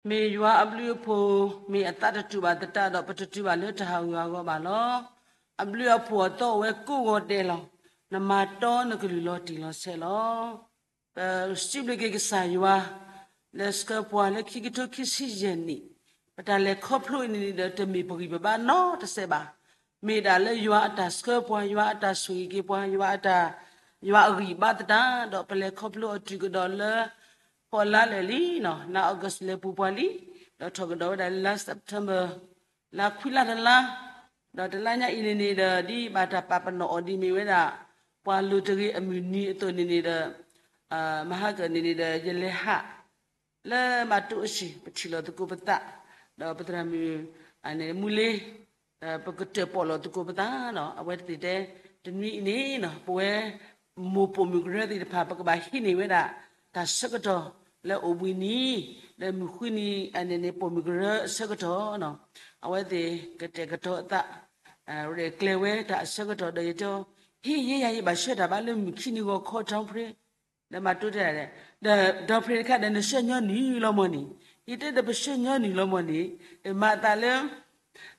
မ့ၢ်ယွၤအဘျုးအဖှိၣ်, မ့ၢ်အသးတတူာ်ဘၣ်သတးဒီး ပတတုၤဘၣ်လၢတၢ်ဟးဂူာ်ဟးဂီၤဘၣ်လီၤ. အဘျုးအဖှိၣ်အသီအိၣ်ဝဲကိးဂီၤဒဲးလီၤ. နမၤတီနကလုၢ်လီၤတံၢ်လီၤဆဲးလီၤ. ပစံးဘျုးက့ၤကစၢ်ယွၤ လၢဆှၢပှၤလၢခံကထိခံဆံယဲၢ်နံၣ်, ပတၢ်လဲၤခီဖျိအံၤန့ၣ်ဒီး တမ့ၢ်ပဂံၢ်ပဘါနီတစဲးဘၣ်. မ့ၢ်ဒၣ်လၢယွၤအတၢ်ဆှၢပှၤ, ယွၤအတၢ်ဆိၣ်ဂ့ၤက့ၤပှၤ, ယွၤအတၢ်, ယွၤအဂံၢ်ဘါသတးဒီး ပလဲၤခီဖျိအီၤတုၤကဒီးလၢ ဖီလာ်လၢာ်လံနီၤ, န August လဲၤပူၤပှၤလံ, ဒီးထီၣ်ကဒီးဝဲဒၣ်လၢလါ September လါခွံလါတလါ, ဒီးတလါညါအံၤန့ၣ်န့ၣ်ဒီး ဒ်ဘၣ်တၢ်ပာ်ပနီၣ်အီၤဒ်မ့ၢ်ဝဲဒၣ် ပှၤလိၤတဂ့ၤအမုၢ်နံၤအသိးန့ၣ်န့ၣ်ဒီး မဟါကၢန့ၣ်န့ၣ်ဒီး ယလဲၤဟး လၢမၤတိအဆံး ပထံၣ်လိာ်သကိးပသး, ဒီးပသရၣ်မုၣ် မူလ့ ပကတၢၣ်ပီၣ်လိာ်သကိးပသးနီၤ, အဝဲသ့ၣ်တဲ တနွံအံၤန့ၣ်နီၤ ပဝဲ မိၢ်ပိာ်မုၣ်ကရၢသ့ၣ်တဖၣ် ပကဘၣ်ဟံးန့ၢ်ဝဲဒၣ် တၢ်ဆၢကတီၢ်လၢအိၣ်ဘှံးနံၤ လၢမုၢ်ဃုနံၤအန့ၣ်န့ၣ် ပိာ်မုၣ်ကရၢအဆၢကတီၢ်နီၤ, အဝဲသ့ၣ်ကတဲာ်ကတီၤအသး ရဲၣ်ကျဲၤဝဲတၢ်အဆၢကတီၢ်ဒီးယတဲအီၤ, ဟ့ၣ်ယဲယၤ ယဘၣ်ဆှၢတၢ်ဘၣ်လၢမုၢ်ခံနံၤဂီၤခီ ဒီဖရ့ ဒီးမၤတိတဲဒၣ်, ဒီးဒီဖရ့တခါဒီး နဆှၢညီနုၢ်လီၤမၢ်န့ၣ်, ယတဲဒီးပဆှၢညီနုၢ်လီၤမၢ်န့ၣ်, မၤသးလၢ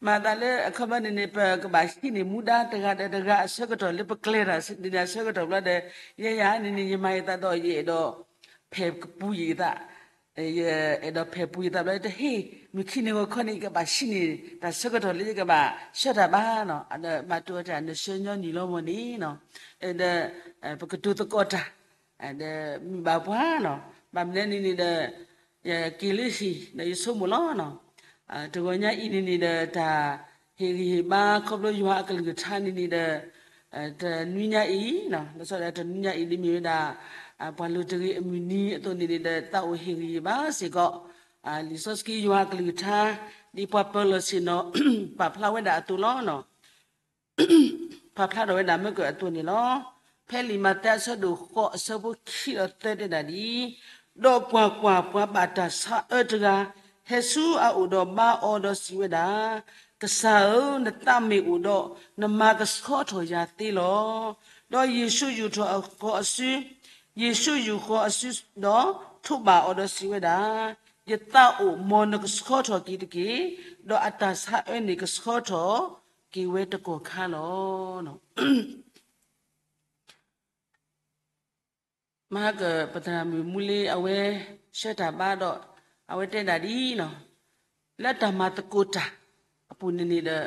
မၤသးလၢအခီပညီန့ၣ်န့ၣ် ပကဘၣ်ဟံးန့ၢ်မူဒါတဂၤဒီးတဂၤအဆၢကတီၢ်လၢပကျဲၤတၢ်ဒ်န့ၣ်အဆၢကတီၢ်ဘျီဒီး, ယဲယၤန့ၣ်န့ၣ် ယမၤယသးဒီးယအဲၣ်ဒိး ဖဲးကပူၤယသး, ယအဲၣ်ဒိးဖဲးပူၤယသးဘျီ တဟ့ၣ် မုၢ်ခံနံၤဂီၤခီန့ၣ် ယကဘၣ်ဟံးန့ၢ်တၢ်ဆၢကတီၢ်လၢယကဘၣ်ဆှၢတၢ်ဘၣ်နီၤ, ဒီးမၤတိတဲဒၣ် နဆှၢညီနုၢ်လီၤမၢ်န့ၣ်နီၤ, ဒီး ပကတိၤသကိးတၢ် ဒီးမုၢ်ဘၣ်ပှၤနီၤ, ဘၣ်မနုၤန့ၣ်န့ၣ်ဒီး ယက့ၤလၢဟံၣ်ဒီးယဆိကမိၣ်လီၤနီၤ, တဂီၤညါအံၤန့ၣ်န့ၣ်ဒီး တၢ်ဟ့ၣ်ဂံၢ်ဟ့ၣ်ဘါခီဖျိယွၤအကလုၢ်ကထါန့ၣ်န့ၣ်ဒီး တနွံညါအံၤ, လီၤဆီဒၣ်တၢ်တနွံညါအံၤဒ်မ့ၢ်ဝဲဒၣ် ပှၤလိၤတဂ့ၤအမုၢ်နံၤအသိးန့ၣ်န့ၣ်ဒီး သးအိၣ်ဟ့ၣ်ဂံၢ်ဟ့ၣ်ဘါစ့ၢ်ကီး, လံာ်စီဆှံယွၤအကလုၢ်ကထါ ဒ်ပှၤပၢၤလီၢ်ဆ့ၣ်နီၤ ပာ်ဖျါဝဲဒၣ်အသိးလီၤနီၤ. ပာ်ဖျါထီၣ်ဝဲဒၣ်မ့ၢ်ကအသိးန့ၣ်လီၤ. ဖဲလံာ်မးသဲအဆၢဒိၣ်ဃိးအဆၢဖိခံဒီးသၢတဲဒၣ်ဒ်အံၤ, ဒီးကွၢ်ကွၢ်, ပှၤဘၣ်တၢ်ဆါအၢတဂၤ ဟဲဆူအအိၣ်ဒီးဘါအီၤဒီးစံးဝဲဒၣ်, ကစၢ်ဧၢ, နသးမ့ၢ်အိၣ်ဒီး နမၤကဆှီထီၣ်ယၤသ့လီၤ. ဒီးယ့ၣ်ၡူးယူာ်ထီၣ်အဃီအစု, ယ့ၣ်ၡူးယူာ်ဃီအစုဒီးထိးဘၣ်အီၤဒီးစံးဝဲဒၣ်, ယသးအိၣ်, မ်နကဆှီထီၣ်က့ၤတက့ၢ်. ဒီးအတၢ်ဆါအၢန့ၣ်ကဆှီထီၣ်က့ၤဝဲတကီၢ်ခါလီၤ. မဟါကၢ်ပသရၣ်မုၣ်မူလ့အဝဲ ဆှၢတၢ်ဘါဒီး အဝဲတဲဒၣ်ဒ်အံၤနီၤ, လၢတၢ်မၤသကိးတၢ်အပူၤန့ၣ်န့ၣ်ဒီး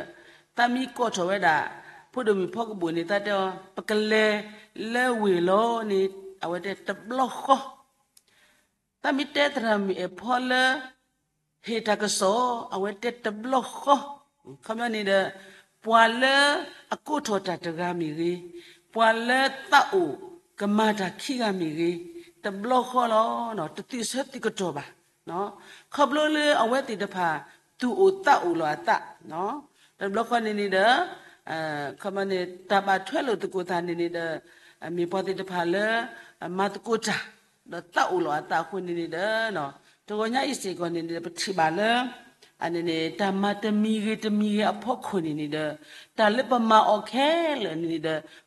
သးမံကီၢ်ထီၣ်ဝဲဒၣ် ဖိဒိၣ်မုၣ်ဖီကဘိၣ်န့ၣ် သးတဲအီၤ ပကလဲၤလၢဝ့ၢ်လီၤန့ၣ် အဝဲတဲတဘျီဃီ သးမံတဲသရၣ်မုၣ်အဲၣ်ဖီလၢ ဟ့ၣ်တၢ်ကစီၣ် အဝဲတဲတဘျီဃီ, ခီပညီန့ၣ်ဒီး ပှၤလၢအကိးထီၣ်တၢ်တဂၤမ့ၢ်ဂ့ၤ, ပှၤလၢသးအိၣ်ကမၤတၢ်ခံဂၤမ့ၢ်ဂ့ၤ, တဘျီဃီလီၤ, တသုးဆၢသုးကတီၢ်ဘၣ်. ခီဖျိလၢအဝဲသ့ၣ်တဖၣ် သူၣ်အိၣ်သးအိၣ်လီၤအသး, တဘျီဃီန့ၣ်န့ၣ်ဒီး ခီပညီန့ၣ် တၢ်ဘၣ်ထွဲလိာ်သကိးသးန့ၣ်န့ၣ်ဒီး မ့ၢ်ပှၤသ့ၣ်တဖၣ်လၢ မၤသကိးတၢ် ဒီးသးအိၣ်လီၤအသးအဃိန့ၣ်န့ၣ်ဒီး တဂီၤညါအံၤစ့ၢ်ကီးန့ၣ်န့ၣ် ပထံၣ်ဘၣ်လၢ အန့ၣ်န့ၣ် တၢ်မၤတမံၤဂ့ၤတမံၤဂ့ၤအဖီခိၣ်န့ၣ်န့ၣ်ဒီး တၢ်လၢပမၤအီၤခဲလၢာ်န့ၣ်န့ၣ်ဒီး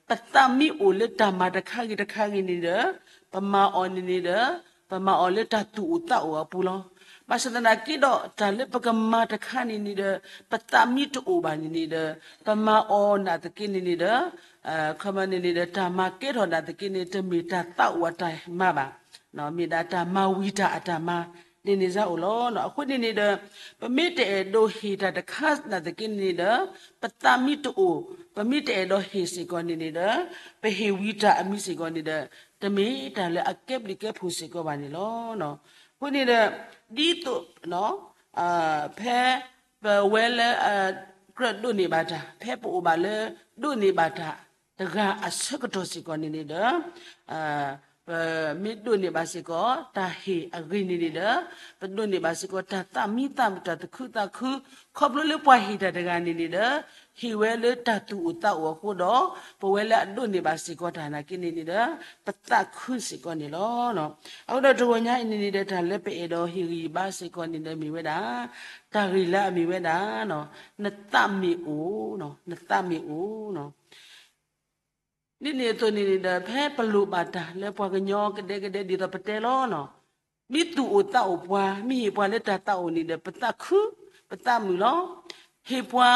ပသးမံအိၣ်လၢတၢ်မၤတခါဂ့ၤတခါဂ့ၤန့ၣ်ဒီး ပမၤအီၤန့ၣ်န့ၣ်ဒီး ပမၤအီၤလၢတၢ်သူၣ်အိၣ်သးအိၣ်အပူၤလီၤ. ဘၣ်ဆၣ်သနာ်က့ဒီး တၢ်လၢပကမၤတခါန့ၣ်န့ၣ်ဒီး ပသးမံတအိၣ်ဘၣ်န့ၣ်န့ၣ်ဒီး ပမၤအီၤနာ်သက့န့ၣ်န့ၣ်ဒီး ခီပညီန့ၣ်န့ၣ်ဒီး တၢ်မၤကဲထီၣ်နာ်သက့န့ၣ် တမ့ၢ်တၢ်သးအိၣ်အတၢ်မၤဘၣ်. မ့ၢ်ဒၣ်တၢ်မၤဝံၤတၢ်အတၢ်မၤ ဒ်န့ၣ်စ့ၢ်အိၣ်လီၤ. အဃိန့ၣ်န့ၣ်ဒီး ပမ့ၢ်တအဲၣ်ဒိးဟ့ၣ်တၢ်တခါနာ်သက့န့ၣ်န့ၣ်ဒီး ပသးမံတအိၣ်, ပမ့ၢ်တအဲၣ်ဒိးဟ့ၣ်စ့ၢ်ကီးန့ၣ်န့ၣ်ဒီး ပဟ့ၣ်ဝံၤတၢ်အမံၤစ့ၢ်ကီးန့ၣ်ဒီး တမ့ၢ်တၢ်လၢအကဲဘျုးကဲဖှိၣ်စ့ၢ်ကီးဘၣ်န့ၣ်လီၤ. အဃိန့ၣ်ဒီး ဒ်သိး ဖဲပဝဲလၢ ကြၢးဒိးန့ၢ်ဘၣ်တၢ်, ဖဲပအိၣ်ဘၣ်လၢဒိးန့ၢ်ဘၣ်တၢ်တဂၤအဆၢကတီၢ်စ့ၢ်ကီးန့ၣ်န့ၣ်ဒီး ပမ့ၢ်ဒိးန့ၢ်ဘၣ်စ့ၢ်ကီး တၢ်ဟ့ၣ်အဂ့ၢ်န့ၣ်န့ၣ်ဒီး ပဒိးန့ၢ်ဘၣ်စ့ၢ်ကီး တၢ်သးမံသးမုာ် တၢ်သူၣ်ခုသးခု, ခီဖျိလၢပှၤဟ့ၣ်တၢ်တဂၤန့ၣ်န့ၣ်ဒီး ဟ့ၣ်ဝဲလၢတၢ်သူၣ်အိၣ်သးအိၣ်အဃိဒီး ပဝဲလၢအဒိးန့ၢ်ဘၣ်စ့ၢ်ကီးတၢ်နာ်က့န့ၣ်န့ၣ်ဒီး ပသးခုစ့ၢ်ကီးန့ၣ်လီၤ. အဃိဒီးတဂီၤညါအံၤန့ၣ်န့ၣ်ဒီး တၢ်လၢပအဲၣ်ဒိးဟ့ၣ်ဂံၢ်ဘါစ့ၢ်ကီးန့ၣ်ဒီးမ့ၢ်ဝဲဒၣ် တၢ်ဂ့ၢ်လၢအမ့ၢ်ဝဲဒၣ် နသးမ့ၢ်အိၣ်, နသးမ့ၢ်အိၣ် ဒ်န့ၣ်အသိးန့ၣ်န့ၣ်ဒီး ဖဲပလိၣ်ဘၣ်တၢ်လၢပှၤကညီကဒဲကဒဲဒ်သိးပတဲလီၤနီၤ, မ့ၢ်သူၣ်အိၣ်သးအိၣ်ပှၤ, မ့ၢ်ဟ့ၣ်ပှၤလၢတၢ်သးအိၣ်န့ၣ်ဒီး ပသးခု, ပသးမုာ်လီၤ. ဟ့ၣ်ပှၤ,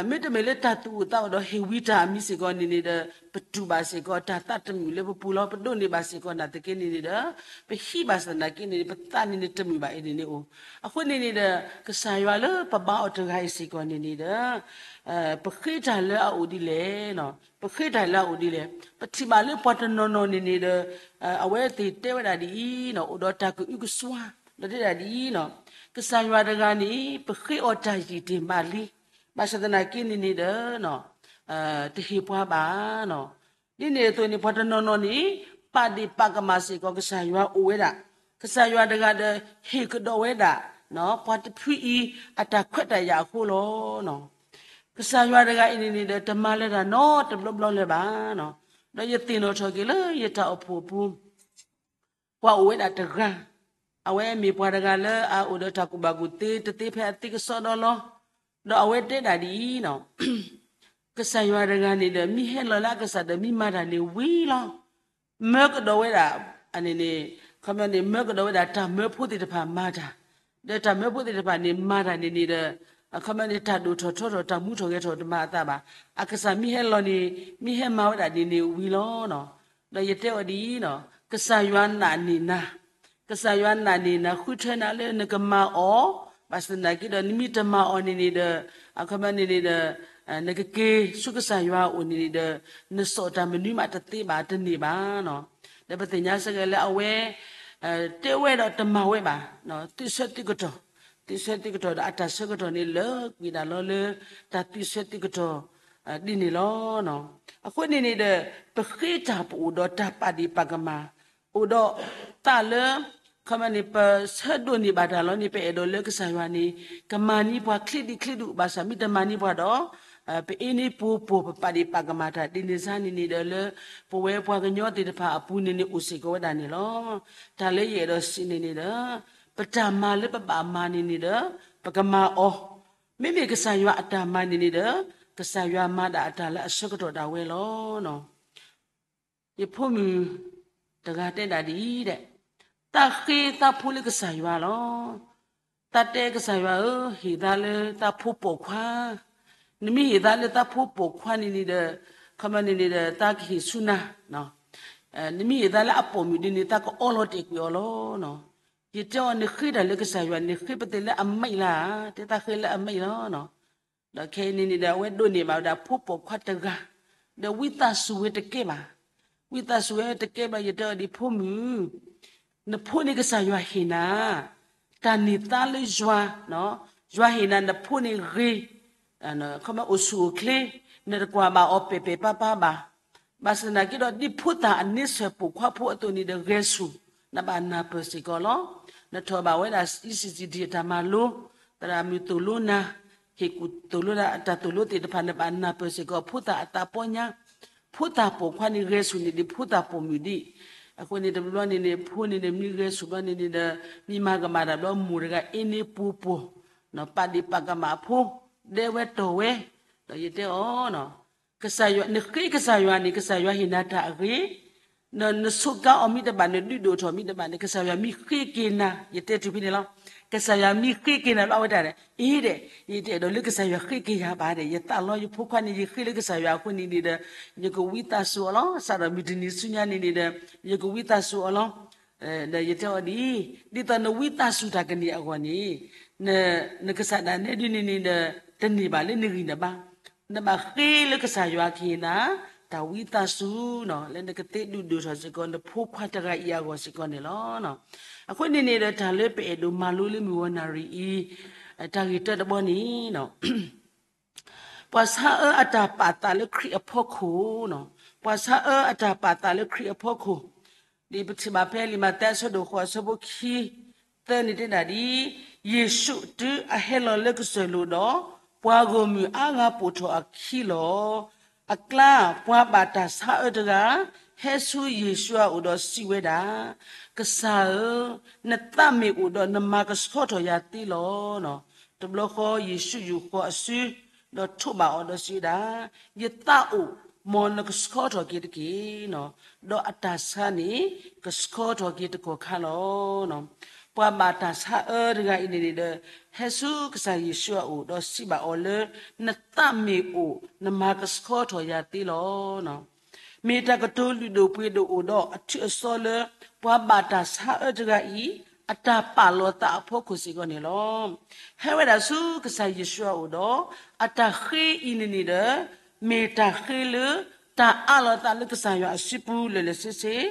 မ့တမ့ၢ်လၢတၢ်သူၣ်အိၣ်သးအိၣ်ဒီး ဟ့ၣ်ဝံတၢ်အမံၤစ့ၢ်ကီးန့ၣ်န့ၣ်ဒီး ပတူၢ်ဘၣ်စ့ၢ်ကီး တၢ်သးတမုာ်လၢပပူၤလီၤ. ပဒိးန့ၢ်ဘၣ်စ့ၢ်ကီးနာ်သက့န့ၣ်န့ၣ်ဒီး ပဟံးဘၣ်ဆၣ်သနာ်က့န့ၣ် ပသးန့ၣ်န့ၣ်တမုာ်ဘၣ်အံၤန့ၣ်န့ၣ်အိၣ်. အဃိန့ၣ်န့ၣ်ဒီး ကစၢ်ယွၤလၢပဘါအီၤတဂၤအံၤစ့ၢ်ကီးန့ၣ်န့ၣ်ဒီး ပဃ့တၢ်လၢအအိၣ်ဒ်လဲၣ်, ပဃ့တၢ်လၢအအိၣ်ဒ်လဲၣ်. ပထံၣ်ဘၣ်လၢပှၤတနီၤနီၤန့ၣ်န့ၣ်ဒီး အဝဲသ့ၣ်တဲဝဲဒၣ်ဒ်အံၤ, အိၣ်ဒီးတၢ်ကအုကစွါ, ဒီးတဲဒၣ်ဒ်အံၤ, ကစၢ်ယွၤတဂၤန့ၣ် ပဃ့အီၤတၢ်ယံာ်တ့ၢ်မးလံ, ဘၣ်ဆၣ်သနာ်က့န့ၣ်န့ၣ်ဒီး တဟ့ၣ်ပှၤဘၣ်. ဒ်န့ၣ်အသိးန့ၣ် ပှၤတနီၤနီၤန့ၣ် ပာ်ဒ့ၣ်ပာ်ကမၣ်စ့ၢ်ကီး ကစၢ်ယွၤအိၣ်ဝဲဒၣ်, ကစၢ်ယွၤတဂၤဒီး ဟ့ၣ်ကဒီးဝဲဒၣ် ပှၤတဖုအံၤ အတၢ်ခွဲးတၢ်ယာ်အဃိလီၤ. ကစၢ်ယွၤတဂၤအံၤန့ၣ်န့ၣ်ဒီး တမၤလၢၤတၢ်နီတဘျီဘျီလၢၤဘၣ်. ဒီးယသ့ၣ်နီၣ်ထီၣ်က့ၤလၢယတၢ်အိၣ်ဖှိၣ်အပူၤ ပှၤအိၣ်ဝဲဒၣ်တဂၤ, အဝဲမ့ၢ်ပှၤတဂၤလၢအအိၣ်ဒီးတၢ်ကူၣ်ဘၣ်ကူၣ်သ့ တသ့ဖဲအသ့ကစီဒီလီၤ. ဒီးအဝဲတဲဒၣ်ဒ်အံၤ, ကစၢ်ယွၤတဂၤန့ၣ်ဒီး မ့ၢ်ဟဲလီၤလၢအကစၢ်ဒီး မ့ၢ်မၤတၢ်န့ၣ်ဝံၤလီၤ. မၢကဒီးဝဲဒၣ်, န့ၣ်, ခီပညီန့ၣ် မၢကဒီးဝဲဒၣ်တၢ်မၢဖိသ့ၣ်တဖၣ်မၤတၢ်, ဒီးတၢ်မၢဖိသ့ၣ်တဖၣ်န့ၣ် မၤတၢ်န့ၣ်န့ၣ်ဒီး အခီပညီန့ၣ် တၢ်ဒိၣ်ထီၣ်ထီထီၣ် တၢ်မူထီၣ်ဂဲၤထီၣ်တမၤအသးဘၣ်. အကစၢ်မ့ၢ်ဟဲလီၤန့ၣ် မ့ၢ်ဟဲမၤဝဲဒၣ်န့ၣ်န့ၣ်ဝံၤလီၤ. ဒီးယတဲအီၤဒ်အံၤ, ကစၢ်ယွၤနာ်န့ၢ်နၤ, ကစၢ်ယွၤနာ်န့ၢ်နၤ ဃုထၢနၤလၢနကမၤအီၤ, ဘၣ်ဆၣ်သနာ်က့ဒီး နမ့ၢ်တမၤအီၤန့ၣ်န့ၣ်ဒီး အခီပညီန့ၣ်န့ၣ်ဒီး နကက့ၤဆူကစၢ်ယွၤအအိၣ်န့ၣ်န့ၣ်ဒီး နစိာ်တၢ်မနုၤမးတသ့ဘၣ် တန့ၢ်ဘၣ်. ဒီးပသ့ၣ်ညါစ့ၢ်ကီးလၢအဝဲ တဲဝဲဒီးတမၤဝဲဘၣ်, သုးဆၢသုးကတီၢ်, သုးဆၢသုးကတီၢ်ဒီးအတၢ်ဆၢကတီၢ်န့ၣ် လၢကွံာ်ဒၣ်လီၤလၢ တၢ်သုးဆၢသုးကတီၢ် ဒ်န့ၣ်လီၤ. အဃိန့ၣ်န့ၣ်ဒီး ပဃ့တၢ်ပအိၣ်ဒီးတၢ်ပာ်ဒ့ၣ်ပာ်ကမၣ်, အိၣ်ဒီးသးလၢ ခီပညီန့ၣ် ပဆၢဒိးန့ၢ်ဘၣ်တၢ်လီၤန့ၣ် ပအဲၣ်ဒိးလၢကစၢ်ယွၤန့ၣ် ကမၤန့ၢ်ပှၤချ့ဒံးချ့ဒူၣ်, ဘၣ်ဆၣ်မ့ၢ်တမၤန့ၢ်ပှၤဒီး ပအ့န့ၢ်ပူၤပိာ် ပပာ်ဒ့ၣ်ပာ်ကမၣ်တၢ် ဒ်န့ၣ်စ့ၢ်န့ၣ်န့ၣ်ဒီး လၢပဝဲပှၤကညီသ့ၣ်တဖၣ်အပူၤန့ၣ်န့ၣ် အိၣ်စ့ၢ်ကီးဝဲဒၣ်န့ၣ်လီၤ. တၢ်လၢယအဲၣ်ဒိးစံးန့ၣ်န့ၣ်ဒီး ပတၢ်မၤလၢပဘၣ်မၤန့ၣ်န့ၣ်ဒီး ပကမၤအီၤ, မ့မ့ၢ်ကစၢ်ယွၤအတၢ်မၤန့ၣ်န့ၣ်ဒီး ကစၢ်ယွၤမၤဒၣ်အတၢ်လၢအဆၢကတီၢ်ဒၣ်ဝဲလီၤ. ယဖိမုၣ်တဂၤတဲဒၣ်ဒ်အံၤ, သးဃ့သးဖိလၢကစၢ်ယွၤလီၤ. သးတဲကစၢ်ယွၤဧၢ, ဟ့ၣ်သးလၢသးဖိပိာ်ခွါ, နမ့ၢ်ဟ့ၣ်သးလၢသးဖိပိာ်ခွါန့ၣ်န့ၣ်ဒီး ခီပညီန့ၣ်န့ၣ်ဒီး သးကဟ့ၣ်ဆူနၤ, နမ့ၢ်ဟ့ၣ်သးလၢအပိာ်မုၣ်ဒ်န့ၣ် သးကအီလီၤတဲာ်ကွံာ်အီၤလီၤ. ယတဲအီၤ နဃ့တၢ်လၢကစၢ်ယွၤန့ၣ် ဃ့ပသ့ၣ်လၢအမဲာ်လၢ, တဲသးဃ့လၢအမဲာ်လီၤ. ဒီးခဲအံၤန့ၣ်န့ၣ်ဒီး အဝဲဒိးန့ၢ်ဘၣ်ဝဲဒၣ်ဖိပိာ်ခွါတဂၤ, ဒီးဝံသးစူၤဝဲတကဲဘၣ်, ဝံသးစူၤဝဲတကဲဘၣ် ယတဲအီၤဒ်ဖိမုၣ်, နဖိန့ၣ်ကစၢ်ယွၤဟ့ၣ်နၤ, တၢ်န့ၢ်သါလၢယွၤ, ယွၤဟ့ၣ်နၤ နဖိန့ၣ်ဂ့ၤ, ခီပညီအိၣ်ဆူၣ်အိၣ်ချ့, နတကွၢ်ဘၣ်အီၤပဲာ်ပဲာ်ပါပါဘၣ်. ဘၣ်ဆၣ်သနာ်က့ဒီး ဒ်ဖိသၣ်အန့ဆၢၣ်ပိာ်ခွါဖိအသိးန့ၣ်ဒီး ဂဲၤဆူၣ်, နဘၣ်နၢ်ပၢၢ်စ့ၢ်ကီးလီၤ. နထီၣ်ဘၣ်ဝဲဒၣ် E C G D အတၢ်မၤလိ, သရၣ်မုၣ်သိၣ်လိနၤ, ဟ့ၣ်ကူၣ်သိၣ်လိနၤ အတၢ်သိၣ်လိသ့ၣ်တဖၣ် နဘၣ်နၢ်ပၢၢ်စ့ၢ်ကီး ဖိသၣ်အသးပီညါ, ဖိသၣ်ပိာ်ခွါန့ၣ် ဂဲၤဆူၣ်န့ၢ်ဒံးဖိသၣ်ပိာ်မုၣ်ဒံး. အဃိန့ၣ် တဘျီဘျီန့ၣ်န့ၣ် ဖိန့ၣ်န့ၣ် မ့ၢ်ဂဲၤဆူၣ်ဘျီန့ၣ်န့ၣ်ဒီး မ့ၢ်မၤကမၣ်တၢ်ဘျီ မိၢ်တဂၤအ့န့ၢ်ပူၤပိာ်, ပာ်ဒ့ၣ်ပာ်ကမၣ်အဖိ, ဒဲဝဲတီၢ်ဝဲ, ဒီးယတဲအီၤ ကစၢ်ယွၤ နဃ့ကစၢ်ယွၤန့ၣ် ကစၢ်ယွၤဟ့ၣ်နၤတၢ်အဂ့ၤ, နဆိးကါအီၤမ့ၢ်တဘၣ် နဒုးဒိၣ်ထီၣ်မ့ၢ်တဘၣ်န့ၣ် ကစၢ်ယွၤမ့ၢ်ဃ့က့ၤနၤ, ယတဲတုၤဖဲန့ၣ်လီၤ. ကစၢ်ယွၤမ့ၢ်ဃ့က့ၤနၤဘျီအဝဲတၢ်န့ၣ် အ့ဒီး ယတအဲၣ်ဒိးလၢကစၢ်ယွၤဃ့က့ၤယၤဘၣ်ဒီး ယသးလီၤယဖိခွါန့ၣ် ယဃ့လၢကစၢ်ယွၤအဃိန့ၣ်န့ၣ်ဒီး ယကဝံသးစူၤအီၤလီၤ. စးထီၣ်မုၢ်တနံၤဆူညါန့ၣ်န့ၣ်ဒီး ယကဝံသးစူၤအီၤလီၤ. ဒီးယတဲအီၤဒ်အံၤ, ဒ်သိးနဝံသးစူၤတၢ်ကန့ၢ်အဂီၢ်န့ၣ် နကစၢ်ဒၣ်နဲဒ်န့ၣ်န့ၣ်ဒီး တန့ၢ်ဘၣ်လၢနဂံၢ်နဘါ, နဘၣ်ဃ့လၢကစၢ်ယွၤကဟ့ၣ်နၤ တၢ်ဝံသးစူၤ လၢနကသ့ဒုးဒိၣ်ထီၣ်စ့ၢ်ကီး နဖိခွါတဂၤအံၤအဂီၢ်စ့ၢ်ကီးန့ၣ်လီၤ. အဃိန့ၣ်န့ၣ်ဒီး တၢ်လၢပအဲၣ်ဒိးမၤလိလၢမုၢ်ဂီၤနၣ်ရံၣ်အံၤ တၢ်ဂ့ၢ်တၢတဘီန့ၣ် ပှၤဆါအၢအတၢ်ပာ်သးလၢခရံာ်အဖီခိၣ်, ပှၤဆါအၢအတၢ်ပာ်သးလၢခရံာ်အဖီခိၣ်, ဒ်ပထံၣ်ဘၣ်ဖဲလံာ်မးသဲအဆၢဒိၣ်ဃိး အဆၢဖိခံ သၢန့ၣ်တဲဒၣ်ဒ်, ယ့ၣ်ၡူးတုၤအဟဲလီၤလၢကစၢၢ်လိၤဒီး ပှၤဂီၢ်မုၢ်အါဂၤပိာ်ထီၣ်အခံလီၤ. အကျါ ပှၤဘၣ်တၢ်ဆါအၢတဂၤ ဟဲဆူယ့ၣ်ၡူးအအိၣ်ဒီးစံးဝဲဒၣ်, ကစၢ်ဧၢ, နသးမ့ၢ်အိၣ်ဒီးနမၤကဆှီထီၣ်ယၤသ့လီၤ. တဘျီဃီ ယ့ၣ်ၡူးယူာ်ဃီၤအစု ဒီးထိးဘၣ်အီၤဒီးစံးဝဲဒၣ်, ယသးအိၣ်, မ်နကဆှီထီၣ်က့ၤတက့ၢ်. ဒီးအတၢ်ဆါန့ၣ် ကဆှီထီၣ်က့ၤတကီၢ်ခါလီၤ. ပှၤဘၣ်တၢ်ဆါအၢတဂၤအံၤန့ၣ်န့ၣ်ဒီး ဟဲဆူကစၢ်ယ့ၣ်ၡူးအအိၣ် ဒီးစံးဘၣ်အီၤလၢ နသးမ့ၢ်အိၣ် နမၤကဆှီထီၣ်ယၤသ့လီၤ. မ့ၢ်တၢ်ကတိၤလုၢ်ဒိၣ်ပှ့ၤဒိၣ်အိၣ်ဒီးအထုးအစီလၢ ပှၤဘၣ်တၢ်ဆါအၢတဂၤအံၤ အတၢ်ပာ်လီၤသးအဖီခိၣ်စ့ၢ်ကီးန့ၣ်လီၤ. ဟဲဝဲဒၣ်ဆူကစၢ်ယ့ၣ်ၡူးအအိၣ်ဒီး အတၢ်ဃ့အံၤန့ၣ်န့ၣ်ဒီး မ့ၢ်တၢ်ဃ့လၢ တၢ်အးလီၤသးလၢကစၢ်ယွၤအစုပူၤလၢာ်လၢာ်ဆ့ဆ့,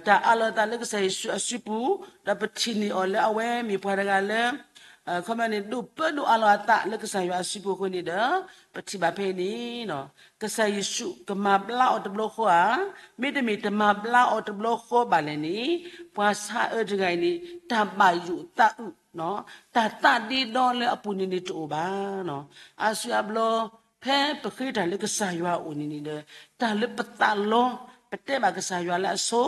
တၢ်အးလီၤသးလၢကစၢ်ယ့ၣ်ၡူးအစုပူၤ, ဒီးပထံၣ်န့ၢ်အီၤလၢအဝဲမ့ၢ်ပှၤတဂၤလၢ ခီပညီန့ၣ် ဒိၣ်ပၢဒိၣ်အးလီၤအသးလၢကစၢ်ယွၤအစုပူၤအဃိန့ၣ်ဒီး ပထံၣ်ဘၣ်ဖဲအံၤန့ၣ် ကစၢ်ယ့ၣ်ၡူးကမၤဘျါအီၤတဘျီဃီဧါ, မ့တမ့ၢ်တမၤဘျါအီၤတဘျီဃီဘၣ်လဲၣ်န့ၣ် ပှၤဆါအၢတဂၤအံၤန့ၣ် တၢ်ဘၣ်ယိၣ်သးအုး, တၢ်သးဒ့ဒီလၢအပူၤန့ၣ်န့ၣ်တအိၣ်ဘၣ်. အါစုအါဘျီ ဖဲပဃ့တၢ်လၢကစၢ်ယွၤအအိၣ်န့ၣ်န့ၣ်ဒီး တၢ်လၢပသးလီ ပတဲဘၣ်ကစၢ်ယွၤလၢအဆိ